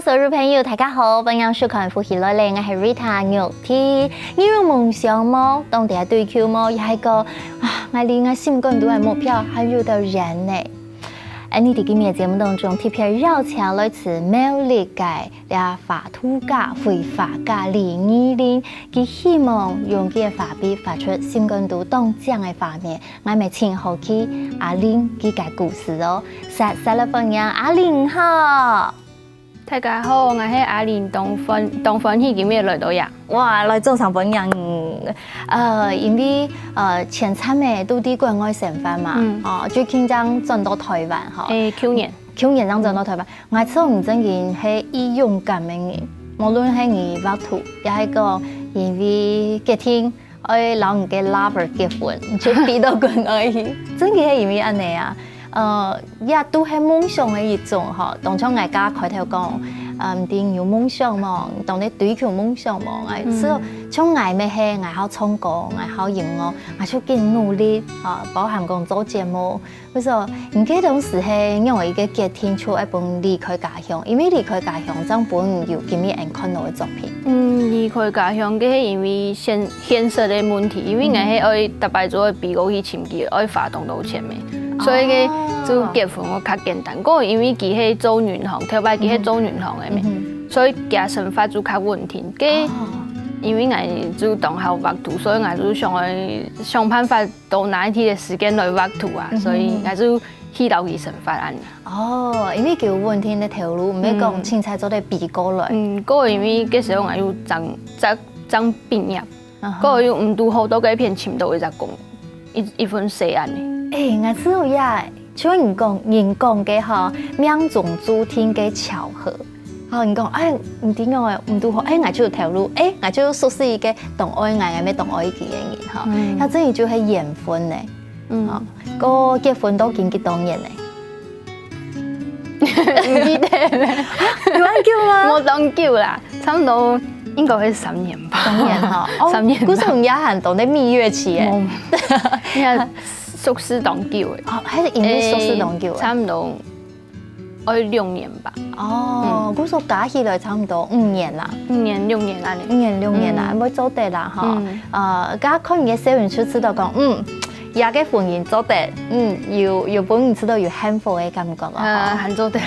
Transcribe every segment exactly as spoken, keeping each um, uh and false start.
所有朋友，大家好，歡迎收看《福氣來了》，𠊎係 Rita 玉娣。你有夢想無？當在追求無？也係講啊，𠊎離𠊎心肝肚个目標還有兜遠呢。恁呢，在今日个節目當中，特別邀請來自苗栗个這畫圖家、繪畫家李宜玲，佢希望用佢个畫筆畫出心肝肚當靚个畫面。𠊎乜請好奇阿玲佢个故事哦。煞煞來歡迎阿玲好！ 大家好，𠊎係阿玲，當歡當歡喜今日來到這。哇，來掌聲歡迎！呃，因為呃前站仔都在國外生活嘛，哦，最近正轉到台灣吼。誒，舊年。舊年正轉到台灣，𠊎知你真經係已勇敢个人，無論係你畫圖，也係講因為決定 愛摎你个lover結婚，你就飛到國外去。真个係因為恁呢啊，呃，也都係夢想个一種吼。當像𠊎家開頭講，呃，毋知你有夢想無？你當在追求夢想無？𠊎所以像𠊎乜係，𠊎好唱歌，𠊎好音樂，𠊎就緊努力啊，包含講做節目， 為所以，你該當時係仰仔一個決定，就愛分離開家鄉，因為離開家鄉正分你有今日恁看到个作品。嗯，離開家鄉，該係因為現現實个問題，因為𠊎係愛逐擺做愛飛過去尋佢，愛花當多錢咩，所以个就結婚會較簡單。過因為佢係做銀行，頭擺佢係做銀行个咩，所以佢生活就較穩定。該因為𠊎就當好畫圖，所以𠊎就想愛想辦法 都拿一天个時間來畫圖啊，所以𠊎就去到佢生活恁樣。哦，因為佢有穩定个頭路，毋係講凊彩做得飛過來。嗯，過因為該時候𠊎又正正正畢業，過又毋堵好到該片尋到一隻工，一一份事恁樣。誒，𠊎知道呀，像人講人講个吼，命中注定个巧合。 吼，你講，哎，毋知仰仔，毋堵好，哎，𠊎就有頭路，哎，𠊎就熟識一個當愛𠊎，𠊎乜當愛佢个人，吼，該真个就係緣分呢。嗯，吼，過結婚都經幾多年呢？毋記得了。有恁久嗎？無當久啦，差不多應該係三年吧。三年吼，哦，三年吧。故所也還當在蜜月期誒。無，你看熟識當久誒。哦，還係因為熟識當久誒。誒，差不多 愛六年吧。哦，故所加起來差毋多五年啦。五年、六年恁樣。五年、六年啦，會做得啦吼。呃，該看你个聲音就知道講，嗯，這個婚姻做得，嗯，有有分你知道有幸福个感覺啊。呃，還做得。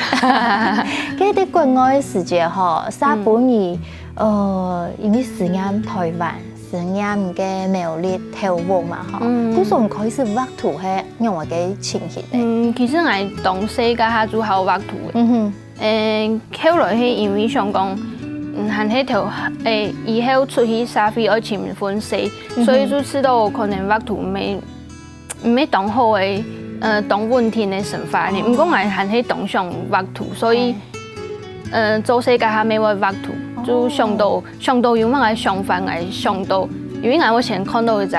該在國外个時節吼，煞分你，呃，因為思念台灣， 思念个苗栗頭屋嘛吼。故所開始畫圖係仰般个情形呢？嗯，其實𠊎當細該下就好畫圖个。嗯哼。誒，後來係因為想講，嗯，還係頭，誒，以後出去社會愛尋份事，所以就知道可能畫圖毋係毋係當好个，呃，當穩定个生活呢。毋過𠊎還係當想畫圖，所以，呃，做事該下乜會畫圖，就想到想到有麼个想法，𠊎想到，因為𠊎會先看到一隻，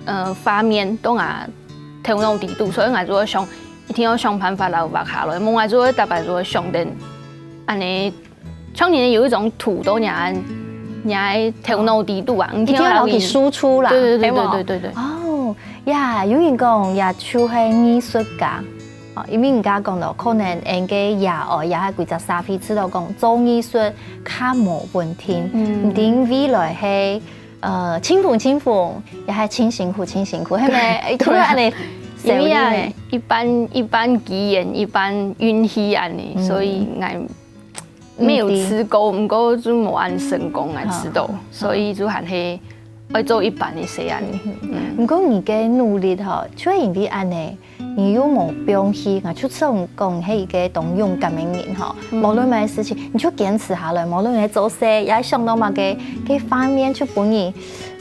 呃，畫面到𠊎頭腦底肚，所以𠊎就會想，一定愛想辦法來畫下來，無𠊎就會逐擺就會想等，恁呢，像你有一種圖到你个你个頭腦底肚啊，你一定要摎佢輸出啦，對對對對對對對。哦，呀，有人講，也就係藝術家。 哦，因為人家講到，可能𠊎个爺哀也係歸隻社會知道講做藝術較無穩定，毋定未來係呃清風清風，也係清辛苦清辛苦，係咪？突然恁呢，因為啊，一半一半機緣，一半運氣恁呢，所以𠊎沒有試過，毋過就無恁成功，𠊎知道，所以就還係愛做一半个事恁呢。毋過你个努力吼，就因為恁呢， 你又無放棄，𠊎就想講係一個當勇敢个人吼。無論麼个事情，你就堅持下來，無論你做事，也想到麼个，該畫面就分你，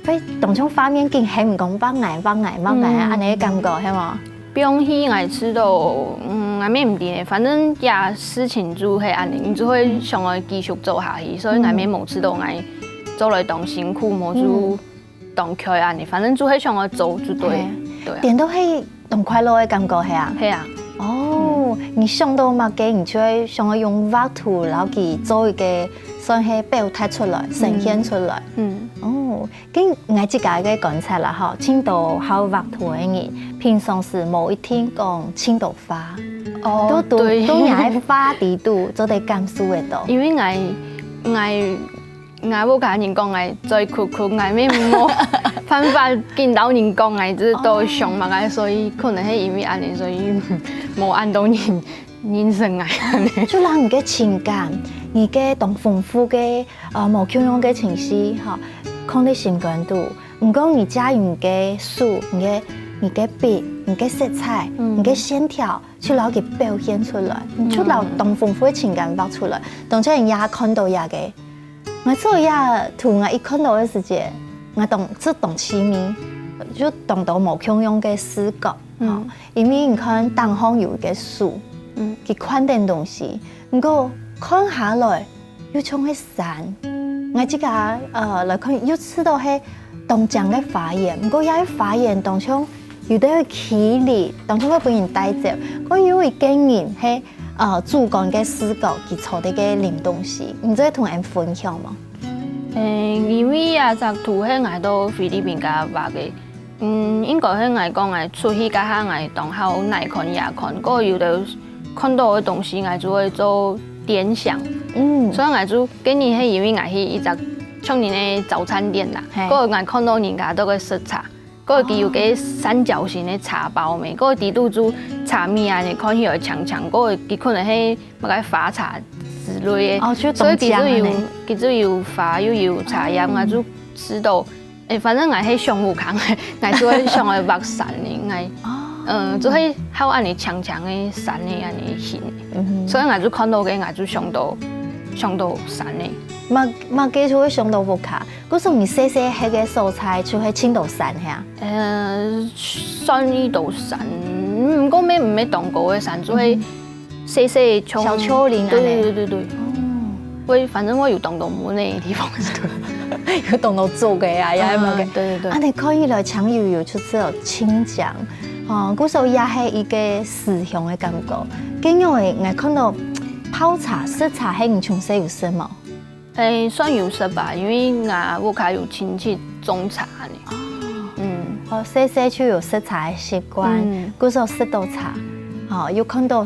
會當像畫面緊喊你講，畫𠊎，畫𠊎，畫𠊎，恁呢个感覺，係無？放棄𠊎知道，嗯，𠊎乜毋知呢，反正這事情就係恁呢，你就會想愛繼續做下去，所以𠊎乜無知道𠊎做來當辛苦，無就 當開恁呢，反正就係想愛做就對，對啊。顛倒係當快樂个感覺，係啊？係啊。哦，你想到麼个，你就會想愛用畫圖，然後去做一個算係表達出來、呈現出來。嗯。哦，跟𠊎自家个觀察啦吼，盡多好畫圖个人，平常時無一定講盡多話。哦，都都对。都若个花底肚做得感受得到。因为𠊎𠊎𠊎屋下人讲𠊎嘴苦苦，𠊎乜無辦法見到人讲𠊎知道想麼个，所以可能係因为恁樣，所以無恁多人認識𠊎恁樣。就讓你个情感，你个當豐富个呃無共樣个情緒哈，放在心肝肚。毋過你借用你个手，你个你个筆，你个色彩，嗯。你个線條， 就摎佢表現出來，嗯。就摎當豐富个情感畫出來。當像人家看到這个，𠊎做這圖，𠊎一看到个時節，𠊎當就當趣味，就當多無共樣个視角。嗯。因為你看頂項有一个樹，嗯。佢看等東西，毋過看下來， 又像係山。𠊎自家呃來看，又試著係當靚个花園，毋過這个花園當像有兜距離，當像會分人帶走，過有一个人係呃主觀个視角，佢坐在該啉東西，你做得同𠊎分享無？誒，因為這隻圖係𠊎到菲律賓該畫个， 嗯，應該係𠊎講，𠊎出去該下，𠊎當好哪看也看，過有兜看到个東西，𠊎就會做聯想。嗯。所以𠊎就今日係因為𠊎去一隻像人个早餐店啦，嘿。過𠊎看到人家都个食茶，過佢有个三角形个茶包咩，過底肚就茶米啊，你看起來強強，過佢可能係麼个花茶之類个，哦，就所以佢就有當靚个呢。佢就有花又有茶葉，哦。𠊎就知道 誒，反正𠊎係上屋下，𠊎就會想愛畫山个，𠊎，哦。嗯，就係好恁樣長長个山个恁樣形。嗯哼。所以𠊎就看到个，𠊎就想到想到山个。麼麼个就會想到屋下，故所你細細歇个所在就係盡多山係啊？呃，算一到山，嗯，毋過乜毋係當高个山，就係嗯哼。 細細个像小丘陵恁樣。對對對對對。哦。會，反正會有當多蚊个地方。有當多捉个啊，也係麼个。啊，對對對。恁樣看起來青油油，就係有清涼。哦，故所也係一个思鄉个感覺。今日个𠊎看到泡茶、食茶，係你從細有食無？ 誒，算有食吧，因為𠊎屋下有親戚種茶呢。哦。嗯。哦，細細就有食茶个習慣，嗯。故所食到茶，哦，又看到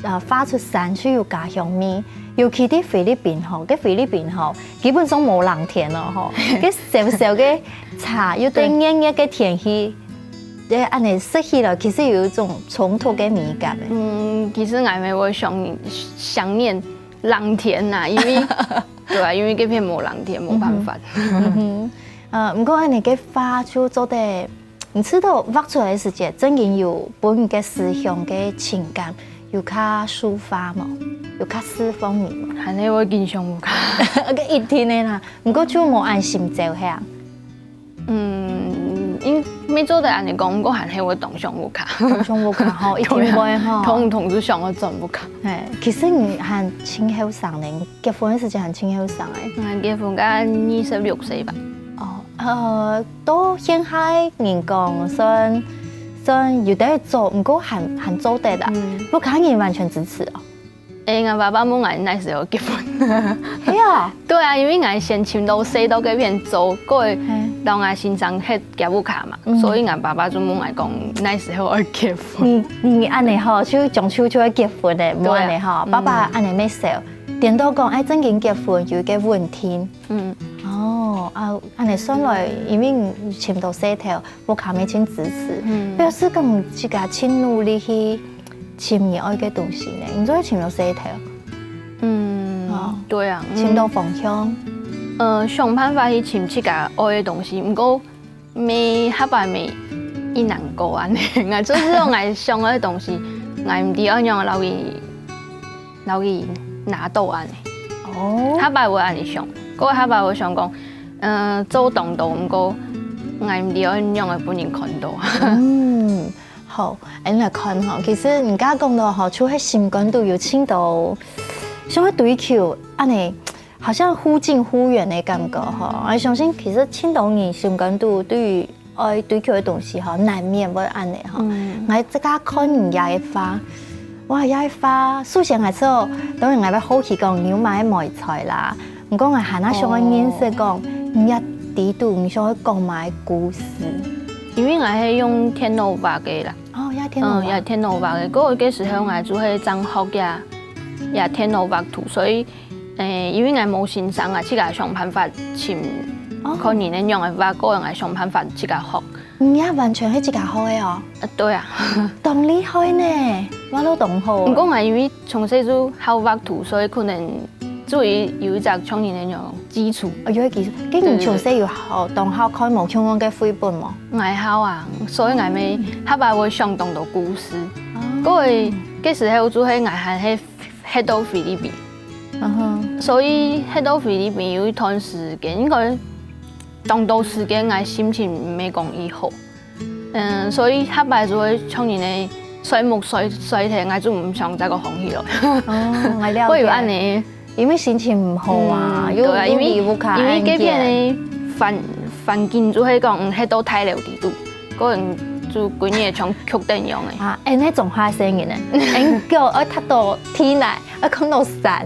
呃，畫出山就有家鄉味。尤其在菲律賓吼，在菲律賓吼，基本上無冷天哦吼，該燒燒个茶，又對對。炎炎个天氣，這恁樣食起來，其實有一種衝突个美感誒。嗯，其實𠊎乜會想想念冷天呐，因為對啊，因為這片無冷天，無辦法。嗯哼。嗯哼。呃，毋過恁樣个畫就做得，你試著畫出來个時節，正經有分你个思鄉个情感有較抒發無？有較釋放你無？還係會緊想屋下。該一定个啦，毋過就無恁心焦係啊。 嗯，應，乜做得恁樣講，毋過還係會當想屋下。當想屋下吼，一定會吼。通通就想愛轉屋下。嘿，其實你還盡後生呢，你結婚个時節還盡後生誒。𠊎結婚該二十六歲吧。哦，呃，到現在人講算算有得做，毋過還還做得啊。嗯。屋下人完全支持哦。 誒，𠊎爸爸問𠊎哪時候結婚。係啊。對啊，因為𠊎先尋到細到該片做，過後嘿。摎𠊎先生歇厥屋下嘛，嗯。所以𠊎爸爸就問𠊎講哪時候愛結婚。你你恁樣吼，就將就就愛結婚誒，無恁樣吼，對啊。爸爸恁樣乜愁，顛倒講，哎，正經結婚有一個穩定。嗯。哦，啊，恁樣算來，因為你尋到細頭， 屋下乜盡支持，嗯。表示講自家盡努力去尋你愛个東西呢，你就會尋到細頭。嗯，哦，對啊，嗯。尋到方向。呃，想辦法去尋自家愛个東西，毋過乜下擺乜異難過恁樣。𠊎就係講𠊎想愛个東西，𠊎毋知愛仰般摎佢摎佢拿到恁樣。哦。下擺會恁樣想，過下擺會想講，呃，做當多，毋過𠊎毋知愛仰般分人看到。嗯，好，恁樣來看吼，其實人家講到吼，就係心肝肚有盡多，想愛追求恁樣，好像忽近忽遠个感覺吼。𠊎相信其實盡多人心肝肚對於 愛追求个東西吼，難免會恁樣吼。嗯。𠊎自家看人家个畫，哇，人家个畫，首先𠊎就，當然𠊎會好奇講，你有麼个媒材啦。毋過𠊎還較想愛認識講，哦。人家底肚你想愛講麼个故事。因為𠊎係用電腦畫个啦，哦，也電腦畫。嗯，也電腦畫个。過後个時候，𠊎就係正學也也電腦畫圖，所以，誒，因為𠊎無先生啊，自家想辦法尋，哦，看人个樣个畫，過後𠊎想辦法自家學。你也完全係自家學个哦？呃，對啊。當厲害呢，畫到當好。毋過𠊎因為從細就好畫圖，所以可能 就有一隻像你个樣基礎。哦，有个基礎。該你從細有好，當好看無共樣个繪本無？𠊎好啊，所以𠊎乜下擺會想當多故事。過个該時候就係𠊎還係歇到菲律賓，嗯哼。所以歇到菲律賓有一段時間，應該當多時間𠊎心情毋係講異好。 嗯，所以下擺就會像人个睡目睡睡忒，𠊎就毋想再過䟘起來。哦，𠊎了解。會有恁呢。因為心情毋好啊，嗯，又，對啊，又離屋下恁遠。因為，因為該片个環環境就係講，嗯，歇到大樓底肚，個人就歸日像曲燈樣个。啊，恁呢種花生人呢，恁久愛踏到地泥，愛看到山。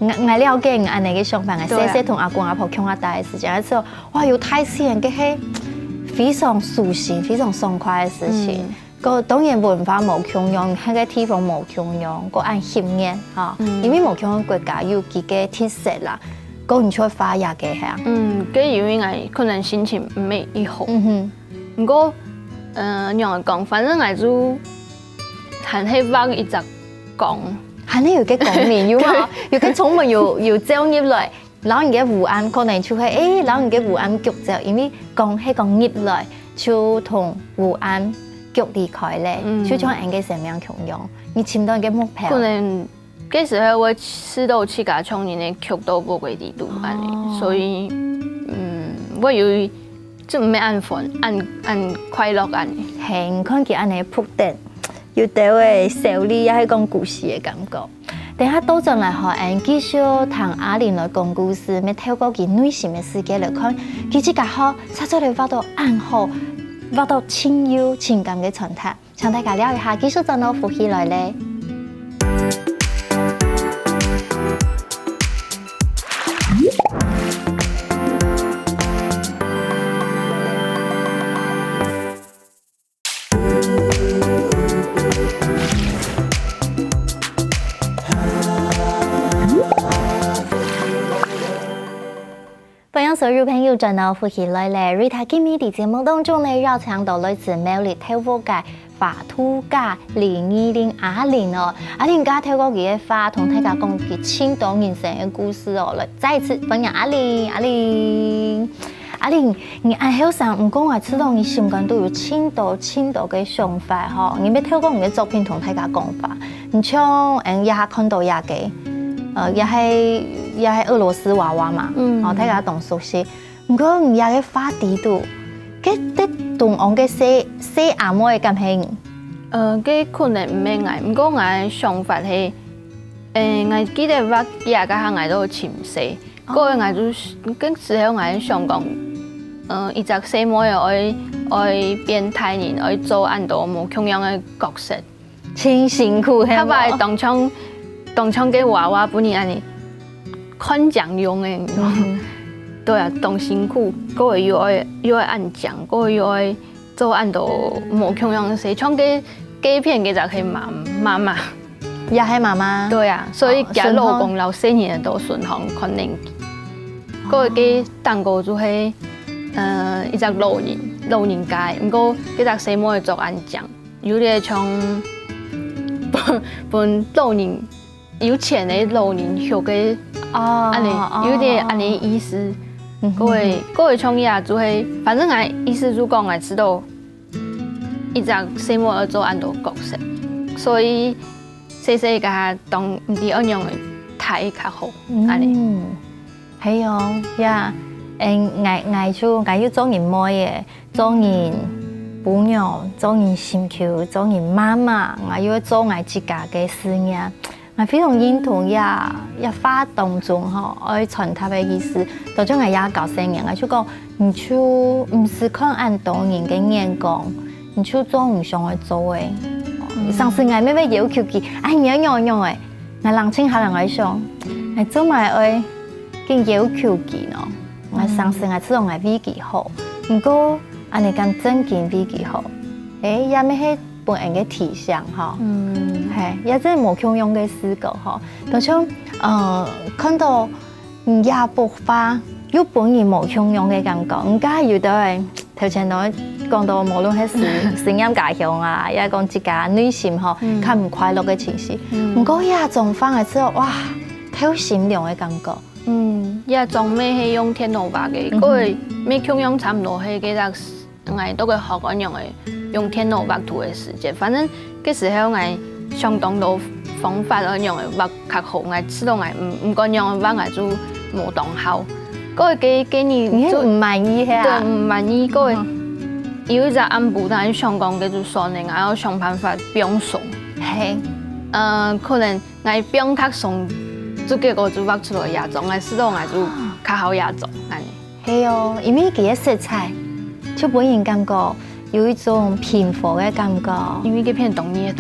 𠊎𠊎了解你恁呢个想法，𠊎細細同阿公阿婆共下戴个時間，該時候，哇，有大自然，該係非常舒心、非常爽快个事情。嗯。該當然文化無共樣，該个地方無共樣，該恁吸引哈。嗯。因為無共樣國家有佢个特色啦，該你就會發現个哈。嗯，該因為𠊎可能心情毋係異好。嗯哼。毋過，呃，仰般講，反正𠊎就還係畫一隻光。 還係有个光明，有無？對。有个窗門有有照入來，然後你个烏暗可能就會，誒，然後你个烏暗逐走，因為光係講入來，就同烏暗逐離開咧，嗯。就像恁个生命共樣，你尋到你个目標。可能該時候會試到自家像人个逐到無歸底肚恁呢，哦。所以，嗯，會有一，就毋係恁煩，恁恁快樂恁呢。係，你看佢恁呢仆等， 有兜仔笑裡也係講故事个感覺。等下倒轉來吼，𠊎繼續聽阿玲來講故事，乜透過佢內心个世界來看，佢自家吼，實在來畫到恁好，畫到盡有情感个傳達。請大家尞一下，繼續轉到福氣來了。 歡迎所有朋友轉到福氣來了。Rita今晡日節目當中呢，邀請到來自苗栗頭屋个畫圖家李宜玲阿玲哦。阿玲家透過佢个畫同大家講佢盡多人生个故事哦。來，再一次歡迎阿玲，阿玲。 阿玲，你恁後生，毋過𠊎知道你心肝肚有盡多盡多个想法吼，你乜透過你个作品同大家講話。你像，嗯，這下看到這个，呃，這係，這係俄羅斯娃娃嘛，嗯。哦，大家當熟悉。毋過你這个畫底肚，該在中央个細，細阿妹敢係你？呃，該可能毋係𠊎，毋過𠊎想法係，誒，𠊎記得畫這个下𠊎都盡細， 過後𠊎就，該時候𠊎想講，呃，一隻細妹愛，愛變大人，愛做恁多無共樣个角色。盡辛苦，係無？下擺當像，當像个娃娃分你恁呢，看靚樣个，你知道嗎？嗯。對啊，當辛苦，過後又愛，又愛恁靚，過後又愛 做恁多無共樣个事，像該，該片个就係媽，媽媽。也係媽媽。對啊，所以佢老公摎細人仔都順風看等佢。過後該頂高就係，呃，一隻老人，老人家，毋過該隻細妹做恁靚，有點像分，分老人 有錢个老人畜个，哦，恁呢，哦，有點恁呢意思。嗯哼。過後，過後創意啊，就係，反正𠊎意思就講，𠊎知道一隻細妹愛做恁多角色，所以細細个當毋知愛仰般大較好，恁呢。嗯。 係哦，呀，嗯，𠊎，𠊎就，𠊎又做人妹仔，做人餔娘，做人心臼，做人媽媽，𠊎又愛做𠊎自家个事業。𠊎非常認同呀，這話當中吼，愛傳達个意思，就像𠊎也教細人，𠊎就講，你就毋使看恁多人个眼光，你就做你想愛做个。嗯。上次𠊎乜會要求佢，哎，你愛仰仔仰仔，𠊎冷靜下來𠊎想，𠊎做麼个愛 緊要求佢呢。𠊎相信𠊎知道𠊎為佢好，毋過恁樣敢正經為佢好。誒，也乜係本人个提醒吼。嗯，係，也真無共樣个視角吼。就像，呃，看到，嗯，這幅畫，又分人無共樣个感覺。人家有兜人頭前都講到，無論係思，思念家鄉啊，也講自家內心吼，較毋快樂个情緒。毋過這張畫个時候，哇，透心涼个感覺。 嗯，這張乜係用電腦畫个，嗯哼。過乜共樣差毋多係該隻，𠊎到該學仰般个用電腦畫圖个時節。反正該時候𠊎想當多方法仰般个畫較好，𠊎試著𠊎毋，毋管仰般畫，𠊎就無當好。過該，該日就，你係毋滿意係啊？對，毋滿意。過有一隻暗晡，但係想講該就算了，𠊎愛想辦法放鬆。係。呃，可能 𠊎放較鬆，就結果就畫出來這種，𠊎試著𠊎就較好這種，恁樣。係哦，因為佢个色彩就分人感覺有一種平和个感覺。因為該片當熱，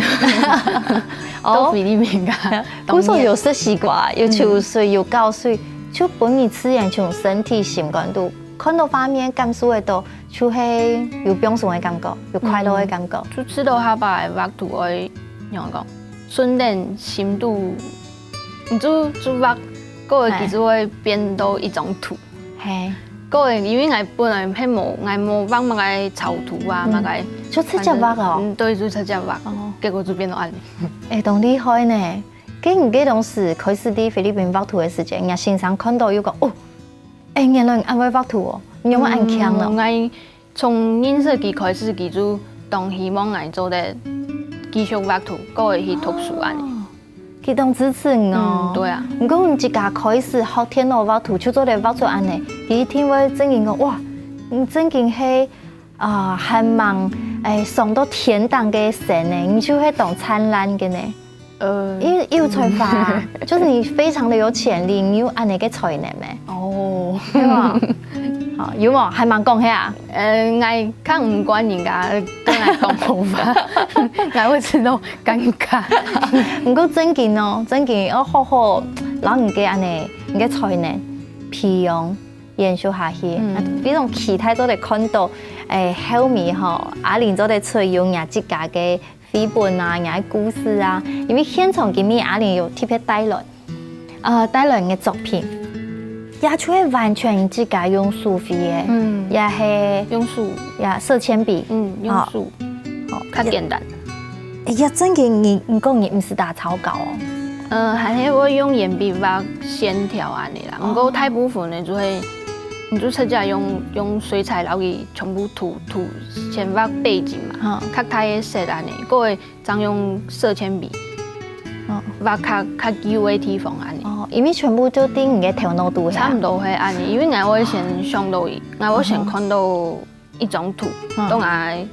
哦。到菲律賓啊，故所有食西瓜，有秋水，有高水，就分你自然從身體、心肝肚看到畫面，感受得到，就係有放鬆个感覺，有快樂个感覺。就試著下擺畫圖愛，仰般講？ 順等心肚，你就，就畫，過後佢就會變到一張圖。係。過後因為𠊎本來係無，𠊎無畫麼个草圖啊，麼个。就直接畫哦。嗯，對，就直接畫。哦。結果就變到恁樣。誒，當厲害呢！該你該當時開始在菲律賓畫圖个時節，人家先生看到又講，哦，誒，原來你恁會畫圖哦，你仰會恁慶咯？嗯，𠊎 從認識佢開始，佢就當希望𠊎做得繼續畫圖，過後去讀書恁樣。哦，佢當支持你哦。嗯，對啊。毋過你自家開始學電腦畫圖，就做得畫出恁樣，佢一定會正經講，哇，你正經係，啊，還蠻，誒，上到天頂个神呢，你就係當燦爛个呢。 呃，有，有才華，就是你非常的有潛力，你有恁樣个才能咩？哦，有無？好，有無？還蠻講係啊？呃，𠊎較毋慣人家，呃，跟𠊎講好話，𠊎會試著尷尬。毋過正經哦，正經愛好好，摎你个恁樣，你个才能培養、延續下去。嗯。啊，非常期待做得看到，誒，後面吼，阿玲做得出有若自家个 繪本啊，也係故事啊，因為現場今日阿玲有特別帶來，呃，帶來个作品，也就係完全自家用手繪个，嗯，也係用手，也色鉛筆，嗯，用手，好，較簡單。哎呀，正經你，你講你毋使打草稿哦？呃，還係會用鉛筆畫線條恁樣啦，毋過大部分呢就係，你就直接用，用水彩，然後佢全部塗，塗，先畫背景嘛，較大个色恁樣，過後 正用色鉛筆，哦，畫較，較幼个地方恁樣。哦，因為全部就在你个頭腦肚下。差毋多係恁樣，因為𠊎會先想到一，𠊎會先看到一張圖，嗯，到𠊎，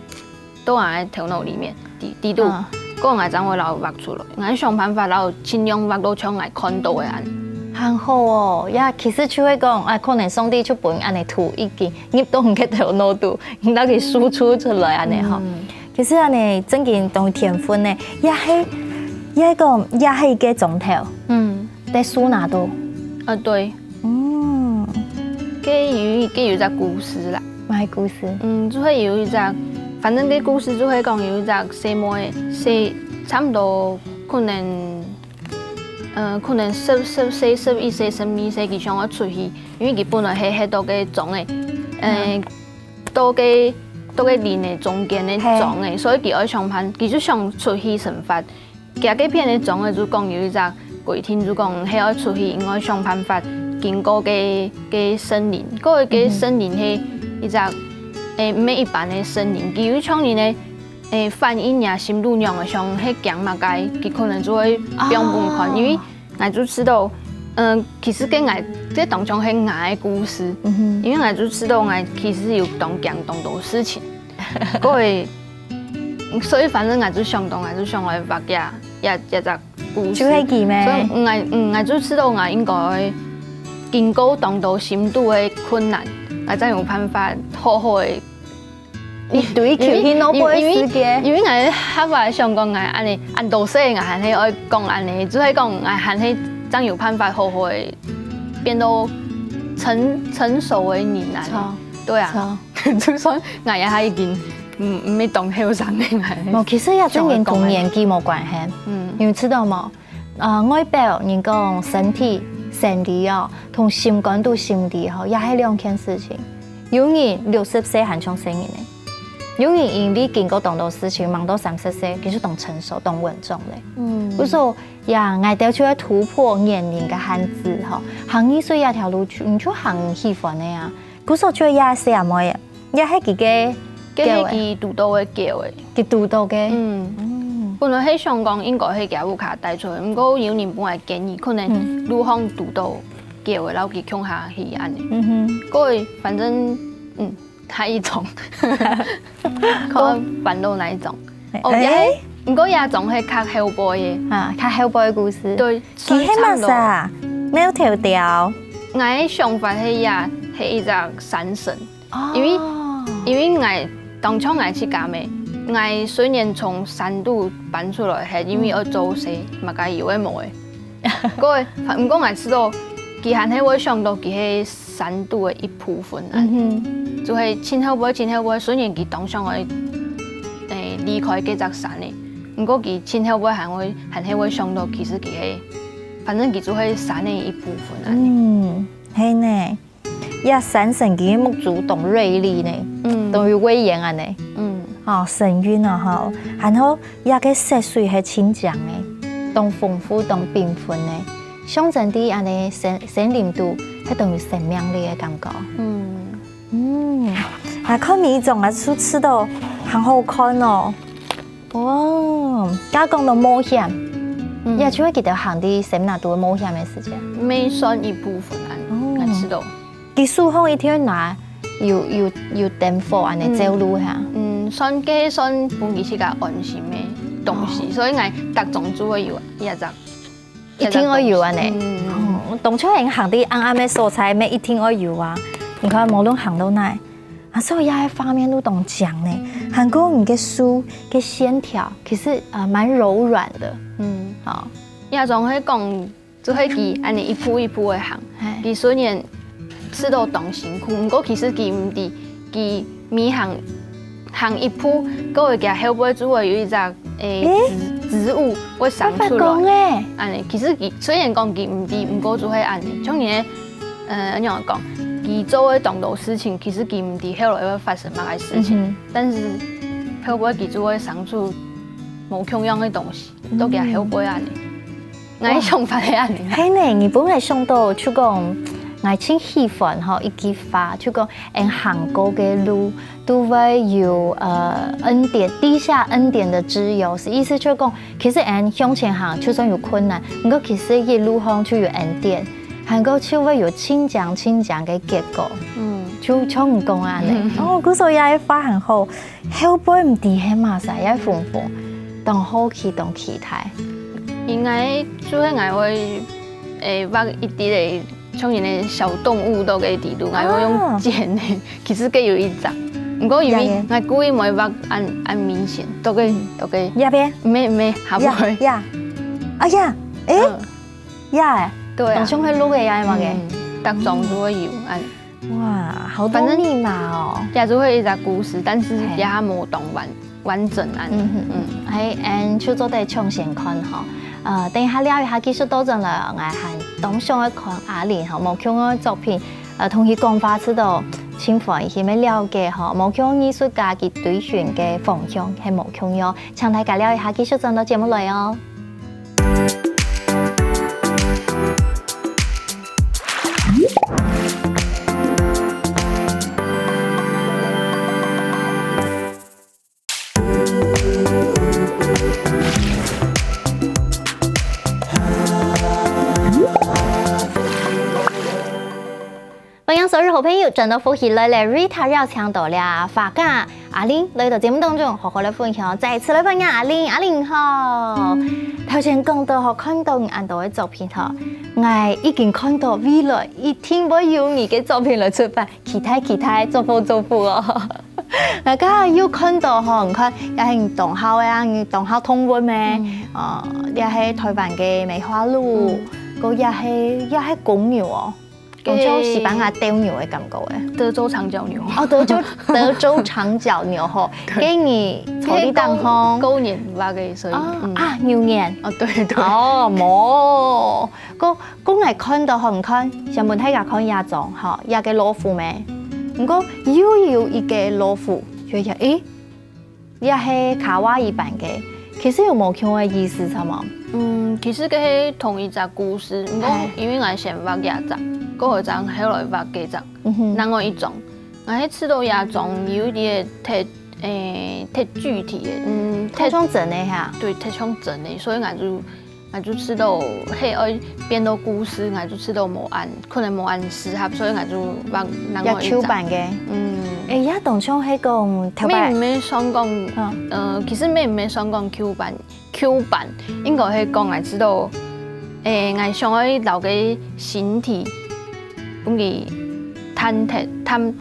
到𠊎个頭腦裡面，底，底肚，嗯，過後𠊎正會摎畫出來，𠊎想辦法摎盡量畫到像𠊎看到个恁樣。還好哦，呀，其實就係講，哎，可能上帝就分恁樣圖已經入到你个頭腦肚，你摎佢輸出出來恁樣吼。嗯。 其實恁樣正經當有天分呢，也係，也係講，也係一個鐘頭，嗯，在樹林肚。啊，對。嗯。該有，該有一隻故事啦。麼个故事？嗯，就係有一隻，反正該故事就係講有一隻細妹，細，差毋多可能，呃，可能十，十歲、十一歲、十二歲，佢想愛出去，因為佢本來係歇到該庄仔，呃， 到該，到該林仔中間个庄仔，所以佢愛想辦，佢就想出去生活。佢該片个庄仔就講有一隻規定，就講係愛出去，應該想辦法經過該，該森林。過該森林係一隻，誒，毋係一般个森林，佢有像人个，誒，反應呀，心肚仰仔想，係驚麼个，佢可能就會放分看，因為 𠊎就知道，嗯，其實該𠊎，這當像係𠊎个故事，因為𠊎就知道𠊎其實有當驚當多事情，所以，所以反正𠊎就想到，𠊎就想愛畫這，這，這隻故事。就係佢咩？所以𠊎，嗯，𠊎就知道𠊎應該經過當多心肚个困難，𠊎正有辦法好好个 你追求去腦背世界。因為，因為，因為𠊎下擺想講𠊎恁樣，恁多歲𠊎還係愛講恁樣，就係講𠊎還係正有辦法好好个變到成，成熟个人啊。著，對啊。就算𠊎也還已經，嗯，毋係當後生个，𠊎無，其實也真正同年紀無關係。嗯。你有知道無？呃，外表人講身體、生理哦，同心肝肚、心理吼，也係兩件事情。有人六十歲還像細人呢，有人因為經過當多事情，吂到三十歲，佢就當成熟、當穩重咧。嗯。故所，呀，𠊎兜就愛突破年齡个限制吼，行藝術這條路，你就行喜歡个啊。 故所就這細阿妹仔，也係佢个狗仔，該係佢堵到个狗仔。佢堵到个。嗯。嗯。本來係想講應該係厥屋下帶出來，毋過有人本來建議，可能路項堵到狗仔，摎佢共下去恁呢。嗯哼。該反正，嗯，下一種，看搬到哪一種。哦，欸？也係，毋過這種係較後背个。啊，較後背个故事。對，佢係麼儕啊？貓頭鳥。𠊎个想法係這，係一隻山神。 哦。因為，因為𠊎當像𠊎自家咩，𠊎雖然從山肚搬出來，係因為愛做事，麼个有个無个。過，毋過𠊎知道，佢還係會想到佢係山肚个一部分啊。嗯哼。就係盡後背，盡後背，雖然佢當想愛，欸，離開該隻山个，毋過佢盡後背還會，還係會想到，其實佢係，反正佢就係山个一部分啊。嗯，係呢。 這山神佢个目珠當銳利呢，嗯。當有威嚴恁呢。嗯。哦，神韻哦吼，然後這个色水係盡靚个，當豐富、當繽紛个，象徵在恁呢森，森林肚，係當有生命力个感覺。嗯。嗯，啊，看每一種啊，就試著還好看哦。哇，剛講到冒險，嗯。也就係佢兜行在森林肚冒險个時間。乜算一部分啊，哦。𠊎知道。 佢手項一定拿有，有，有點火恁呢照路哈。嗯，算，該算分佢自家安心个東西，哦。所以𠊎逐種就會有一隻，一定愛有恁呢。一隻東西。嗯。哦，當初人行在暗暗个所在，乜一定愛有啊。你看，無論行到哪，啊，所以這个畫面都當靚呢。還過你个手个線條，其實，呃，蠻柔軟的。嗯。哦。這種係講 就係佢恁呢一步一步个行，嘿。佢雖然試著當辛苦，毋過其實佢毋知，佢每行，行一步，該會佢後背就會有一隻，欸，欸？植，植物會生出來。會發光欸。恁呢，其實佢雖然講佢毋知，毋過就係恁呢。像你个，呃，仰般講，佢做个當多事情，其實佢毋知後來會發生麼个事情，嗯哼。但是後背佢就會生出無共樣个東西，到佢後背恁呢。 𠊎个想法係恁呢。係呢，你本來想到就講，𠊎盡喜歡吼一句話，就講，𫣆行過个路都會有，呃，恩典，滴下恩典的汁油，是意思就講，其實𫣆向前行，就算有困難，毋過其實一路上就有恩典，還過就會有盡靚盡靚个結果。嗯。就像你講个恁呢。嗯。哦，故所這个話還好， 後背毋知係麼儕，也紅紅，當好奇，當期待。應該就係𠊎會，欸，畫一滴个像人个小動物到該底肚，𠊎會用剪个，啊。其實該有一隻。毋過因為𠊎故意毋會畫恁，恁明顯，到該，嗯。到該。這片？毋係，毋係，下背。呀，呀。哎呀，欸，嗯。呀欸，對啊。當像係鹿仔呀，嘛个。嗯，逐種都會有，恁。 哇，好多密碼哦。反正也就會一隻故事，但是也還無當完，完整恁呢。嗯哼，嗯。欸，恁就做得搶先看吼。呃，等一下尞一下繼續倒轉來哦，𠊎還當想愛看阿玲吼，無共樣个作品，呃，同佢講話試著盡歡喜，乜了解吼，無共樣藝術家佢追尋个方向係無共樣。請大家尞一下繼續轉到節目來哦。 歡迎所有好朋友轉到福氣來了，Rita邀請到了畫家阿玲來到節目當中，好好來分享，再次來歡迎阿玲，阿玲好。頭先講到吼，看到你恁多个作品吼，𠊎已經看到未來一定會有你个作品來出版，期待期待，祝福祝福哦。𠊎剛剛又看到吼，你看，也係你當好个啊，你當好動物咩？嗯。哦，也係台灣个梅花鹿，嗯。過也係，也係公牛哦。當像西班牙鬥牛个感覺欸。德州長角牛。哦，德州德州長角牛吼，該你坐在當中。高年畫个，所以啊牛年。哦，對對。哦，無，講講來看到吼，你看，先分大家看這張吼，這个老虎咩？毋過又有一个老虎，就係誒。 這係卡哇伊版个，其實有無共个意思，著無？嗯，其實該係同一隻故事，毋過因為𠊎先畫這隻，過後正後來畫該隻，另外一種。𠊎係試著這種有一點忒，誒，忒具體个，嗯，忒像真个哈。對，忒像真个，所以𠊎就 𠊎就試著係愛變到故事，𠊎就試著無恁，可能無恁適合，所以𠊎就畫另外一隻。也舊版个。嗯。誒，也當像係講頭擺。乜毋係算講，呃，其實乜毋係算講舊版，舊版應該係講𠊎試著，誒，𠊎想愛摎該形體，分佢淡忒，淡，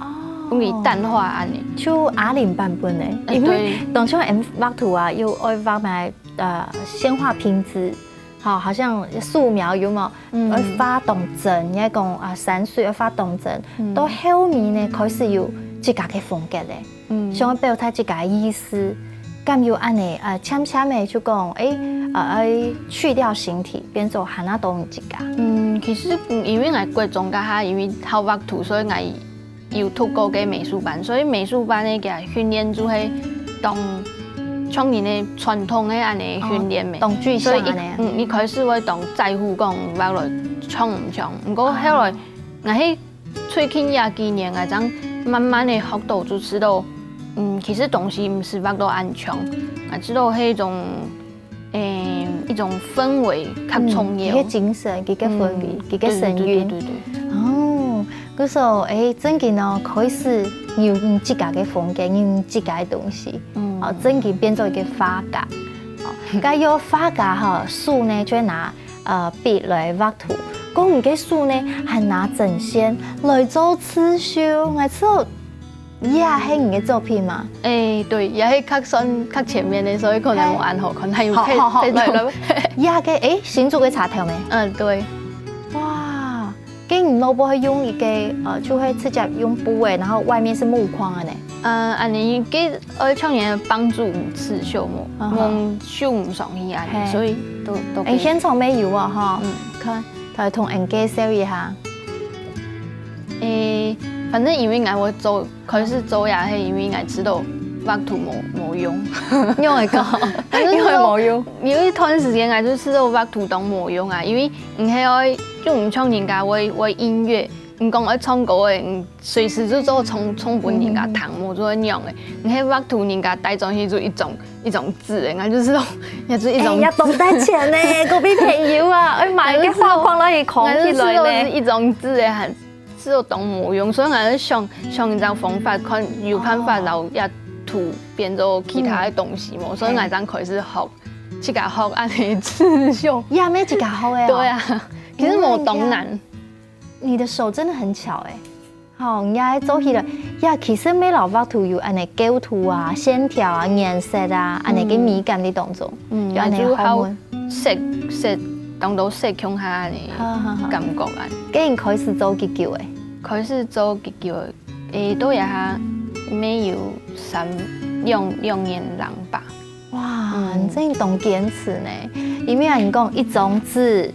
分佢淡化恁呢。就阿玲版本呢，因為當初𠊎畫圖啊，又愛畫埋，呃，鮮花瓶子， 吼，好像素描有無？愛畫當真，也講啊山水愛畫當真，到後面呢開始有自家个風格咧。想愛表達自家个意思，敢有恁呢，呃，漸漸个就講，誒，呃，愛去掉形體，變做還較當自家。嗯，其實，嗯，因為𠊎國中該下，因為好畫圖，所以𠊎 有讀過个美術班，所以美術班个佢訓練就係當像人个傳統个恁呢訓練咩。當具象恁呢。所以一，嗯，一開始會當在乎講畫來像毋像，毋過後來，𠊎係最近這幾年，𠊎正慢慢个學到就試著，嗯，其實東西毋使畫到恁像，𠊎試著係一種 誒，一種氛圍較重要。嗯，佢个精神，佢个氛圍，嗯，佢个神韻。對，對，對，對，對。哦，故所，誒，正經哦，開始有你自家个風格，有你自家个東西，嗯。哦，正經變做一个畫家。哦，該有畫家吼，手呢就會拿，呃，筆來畫圖。講你个手呢，還拿針線來做刺繡，𠊎就 這係你个作品嗎？誒，對，這係較算較前面个，所以可能無恁好看，還有配，好，好，好，配圖。來，來，這个，誒，新竹个茶頭咩？嗯，對。哇，該你老婆係用一个，呃，就係直接用布个，然後外面係木框个呢？呃，恁呢，該愛像人幫助你刺繡無，嗯哼。用手毋上去恁呢，嘿。所以都，都可以。誒，現場乜有啊，哈。嗯。看，來同𠊎介紹一下。誒，反正因為𠊎會做 開始做也係因為𠊎試著畫圖無，無用。仰會講？因為無用。有一段時間𠊎就試著畫圖當無用啊，因為你係愛，就毋像人家會，會音樂，你講愛唱歌个，你隨時就做唱，唱分人家聽，無就會仰个。你係畫圖，人家帶轉去就一張，一張紙个，𠊎就試著，也就一張紙。誒，也當帶錢呢，隔壁朋友啊，愛買个畫框來框起來呢。𠊎就試著係一張紙个，還 試著當無用，所以𠊎就想，想一種方法，看有辦法摎這圖變做其他个東西無，所以𠊎正開始學，自家學恁呢刺繡。也係自家學个哦。對啊，其實無當難。你的手真的很巧誒。好，你也做起來，也其實乜摎畫圖有恁呢構圖啊、線條啊、顏色啊，恁呢个美感在當中。嗯，就恁呢好問。 色，色，當多色共下个感覺啊。該你開始做幾久誒？開始做幾久誒？誒，到這下乜有三，兩，兩年零吧。哇，你真當堅持呢！因為人講一張紙，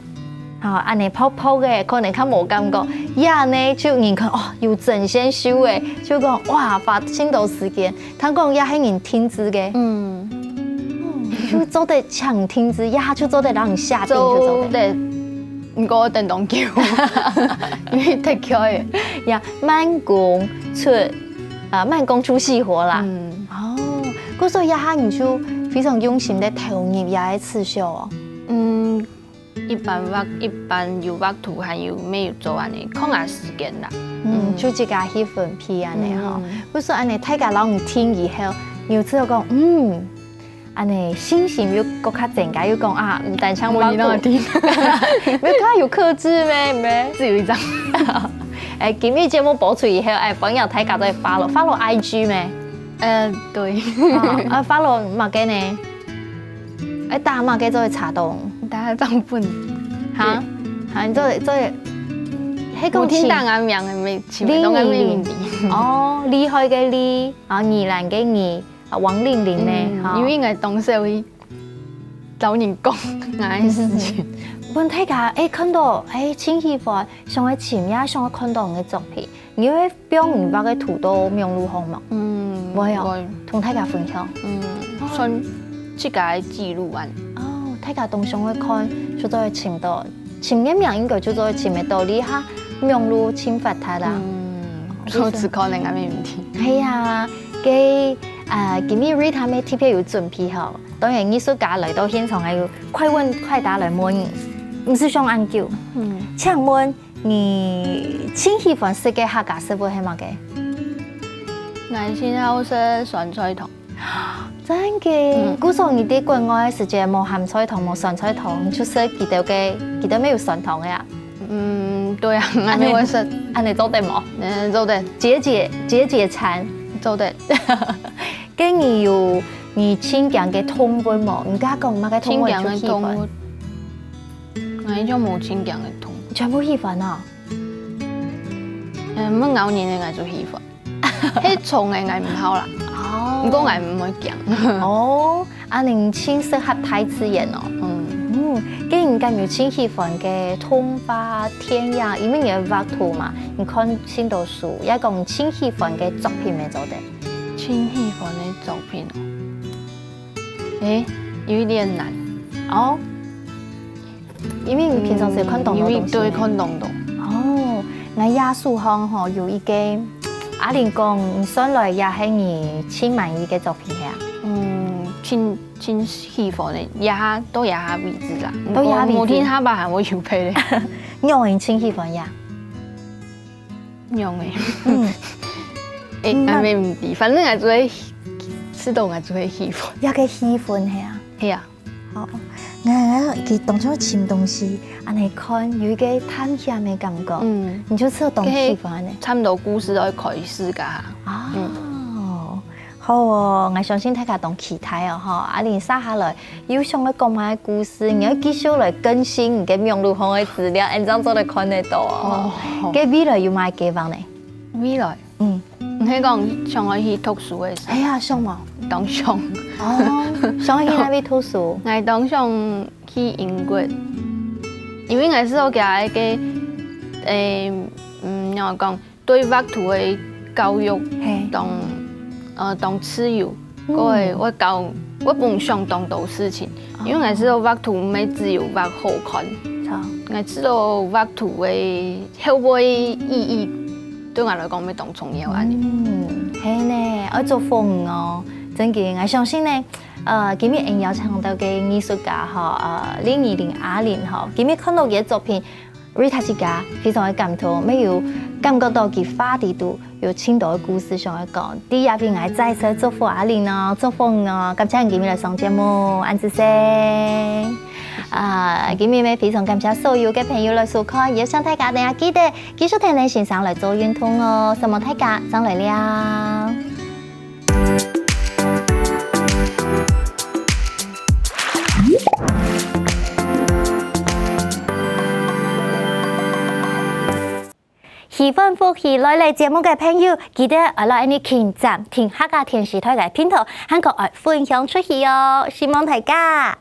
吼，恁呢薄薄个，可能較無感覺。這呢，就人看哦，有針線繡誒，就講哇，花盡多時間。 聽講這係人定製个。嗯。嗯，就做得請定製，這就做得摎人下定就做得。做得，毋過等當久，因為忒𤸁个。呀，慢工出，啊，慢工出細活啦。嗯。哦，故所這下你就非常用心个投入這个刺繡哦。嗯， 一般畫，一般有畫圖，還有乜有做恁呢，看下時間啦。嗯，就自家去分配恁呢吼。嗯。故所恁呢，大家摎你聽以後，你有試著講，嗯，恁呢信心又閣較增加，又講啊，毋單淨畫圖。無你那麼聽。沒有，他有客製咩？沒。只有一張。誒，今日節目播出以後，誒，歡迎大家再follow，follow I G咩？呃，對。啊，啊，follow麼个呢？ 愛打麼个做得查到？打帳本。哈？哈，你做，做，係講無聽到𠊎名个，無尋到𠊎个名字。哦，厲害个厲，啊，宜蘭个宜，啊，王令麟呢，嗯，哈。因為𠊎當少去找人講𠊎个事情。問大家，欸，看到，欸，盡喜歡，想愛尋也想愛看到你个作品，你會放你畫个圖到網路項無？嗯，會哦，會。同大家分享。嗯，算自家个記錄啊。哦，大家當想愛看，就做得尋到。尋个名應該就做得尋得到，這下網路盡發達啦。嗯，哦，所以可能還沒問題。係啊，該，啊，今日Rita乜特別有準備吼，當然藝術家來到現場，還有快問快答來問你，毋使想恁久。嗯。請問你盡喜歡食个客家食物係麼个？𠊎盡好食酸菜湯。真个，嗯。故所你在國外个時節無鹹菜湯、無酸菜湯，就食佢兜个，佢兜乜有酸湯个啊？嗯，對啊，恁呢會食。恁呢做得無？嗯，做得。解解，解解馋。做得。該你有，你盡驚个動物無？你敢講麼个動物你最喜歡？盡驚个動物。𠊎就無盡驚个動物。全部喜歡啊？嗯，會咬人个𠊎就喜歡。 係蟲个𠊎毋好啦。哦。毋過𠊎毋會驚。哦，恁呢盡適合大自然哦。嗯。嗯，該你敢有盡喜歡个動畫、電影，因為你會畫圖嘛，你看盡多書，也講盡喜歡个作品乜做得。盡喜歡个作品哦。欸，有一點難。哦。 因為你平常時看當多東西呢。嗯，因為對，看當多。哦，𠊎這手項吼有一個，阿玲講，你算來也係你盡滿意个作品係啊？嗯，盡，盡喜歡个，這下，到這下為止啦。到這下為止。無定下擺還會有別个。仰會你盡喜歡呀？ 仰个。嗯。欸，嗯，還沒問題，反正𠊎就會，試到𠊎就會喜歡。這個氣氛係啊。係啊。哦，𠊎，𠊎佢當初尋東西，恁呢看有一個探險个感覺，嗯。你就試到當喜歡呢。差不多故事就會開始个哈。哦。嗯。 好哦，𠊎相信大家當期待哦，吼。啊，你接下來有想愛講麼个故事，你愛繼續來更新你个網路項个資料，恁樣做得看得到哦。哦。該未來有麼个計畫呢？未來？嗯。你係講想愛去讀書个時候？哎呀，想無？當想。哦，想愛去哪位讀書？𠊎當想去英國，因為𠊎係有佢个，誒，嗯，仰般講？ 對畫圖个教育，嘿。當，呃，當自由，嗯。過後會教，會分你想當多事情，哦。因為𠊎試到畫圖毋係只有畫好看，好。𠊎試到畫圖个後背意義，對𠊎來講乜當重要恁呢。嗯，係呢，愛祝福你哦。真个，𠊎相信呢，呃，今日𠊎邀請到个藝術家吼，呃，林義玲阿玲吼，今日看到佢个作品， Rita自家非常个感動，乜有感覺到佢畫裡肚有盡多个故事想愛講。在這位𠊎再次祝福阿玲哦，祝福你哦，感謝你今日來上節目，恁仔細。啊，今日乜非常感謝所有个朋友來收看，也請大家等下記得繼續跈等先生來做運動哦，承蒙大家，正來尞。 喜歡福氣來了節目个朋友，記得愛來恁呢撳讚、訂客家電視台个頻道，還過愛分享出去哦！承蒙大家！